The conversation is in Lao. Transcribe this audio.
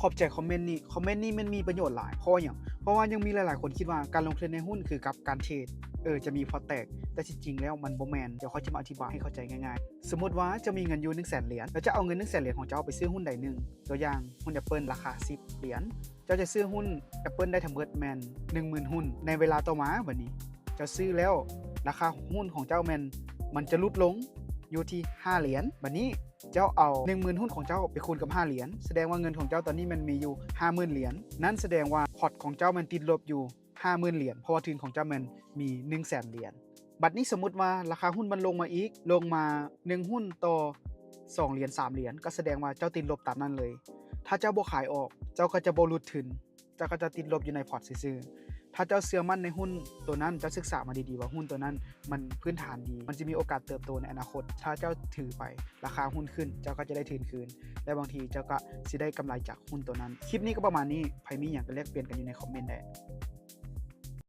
ຂອບໃຈຄອມເມັນນີ້ ຄອມເມັນນີ້ມັນມີປະໂຫຍດຫຼາຍ. ເພາະວ່າຫຍັງ? ເພາະວ່າຍັງມີຫຼາຍໆຄົນຄິດວ່າການລົງທຶນໃນຫຸ້ນຄືກັບການເທຣດ ເອີ ຈະມີພອດແຕກ ແຕ່ທີ່ຈິງແລ້ວມັນບໍ່ແມ່ນ. ດຽວຂ້ອຍຈະມາອະທິບາຍໃຫ້ເຂົ້າໃຈງ່າຍໆ. ສົມມຸດວ່າເຈົ້າມີເງິນຢູ່ໜຶ່ງແສນຫຼຽນ ແລ້ວເຈົ້າເອົາເງິນໜຶ່ງແສນຫຼຽນຂອງເຈົ້າໄປຊື້ຫຸ້ນໃດໜຶ່ງ. ຕົວຢ່າງ ຫຸ້ນ Apple ລາຄາສິບຫຼຽນ. ເຈົ້າຈະຊື້ຫຸ້ນ Apple ໄດ້ທັງເບິດແມ່ນໜຶ່ງໝື່ນຫຸ້ນ. ໃນເວລາຕໍ່ມາບັດນີ້ ເຈົ້າຊື້ແລ້ວ ລາຄາຫຸ້ນຂອງເຈົ້າແມ່ນ ມັນຈະຫຼຸດລົງຢູ່ທີ່ຫ້າຫຼຽນ. ບັດນີ້ເຈົ້າເອົາໜຶ່ງໝື່ນຫຸ້ນຂອງເຈົ້າໄປຄູນກັບຫ້າຫຼຽນ ສະແດງວ່າເງິນຂອງເຈົ້າຕອນນີ້ແມ່ນມີຢູ່ຫ້າໝື່ນຫຼຽນ. ນັ້ນສະແດງວ່າພອດຂອງເຈົ້າແມ່ນຕິດລົບຢູ່ຫ້າໝື່ນຫຼຽນ ເພາະວ່າທຶນຂອງເຈົ້າແມ່ນມີໜຶ່ງແສນຫຼຽນ. ບັດນີ້ສົມມຸດວ່າລາຄາຫຸ້ນມັນລົງມາອີກ ລົງມາໜຶ່ງຫຸ້ນຕໍ່ສອງຫຼຽນ ສາມຫຼຽນ ກໍສະແດງວ່າເຈົ້າຕິດລົບຕາມນັ້ນເລີຍ. ຖ້າເຈົ້າບໍ່ຂາຍອອກ ເຈົ້າກໍຈະບໍ່ຫຼຸດທຶນ ເຈົ້າກໍຈະຕິດລົບຢູ່ໃນພອດຊື່ໆ. ຖ້າເຈົ້າເຊື່ອໝັ້ນໃນຫຸ້ນໂຕນັ້ນ ເຈົ້າສຶກສາມາດີໆວ່າຫຸ້ນໂຕນັ້ນມັນພື້ນຖານດີ ມັນຈະມີໂອກາດເຕີບໂຕໃນອະນາຄົດ. ຖ້າເຈົ້າຖືໄປ ລາຄາຫຸ້ນຂຶ້ນ ເຈົ້າກໍຈະໄດ້ທຶນຄືນ ແລະ ບາງທີເຈົ້າກໍຊິໄດ້ກຳໄລຈາກຫຸ້ນໂຕນັ້ນ. ຄລິບນີ້ກໍປະມານນີ້ ໃຜມີຫຍັງກໍແລກປ່ຽນກັນຢູ່ໃນຄອມເມັນໄດ້.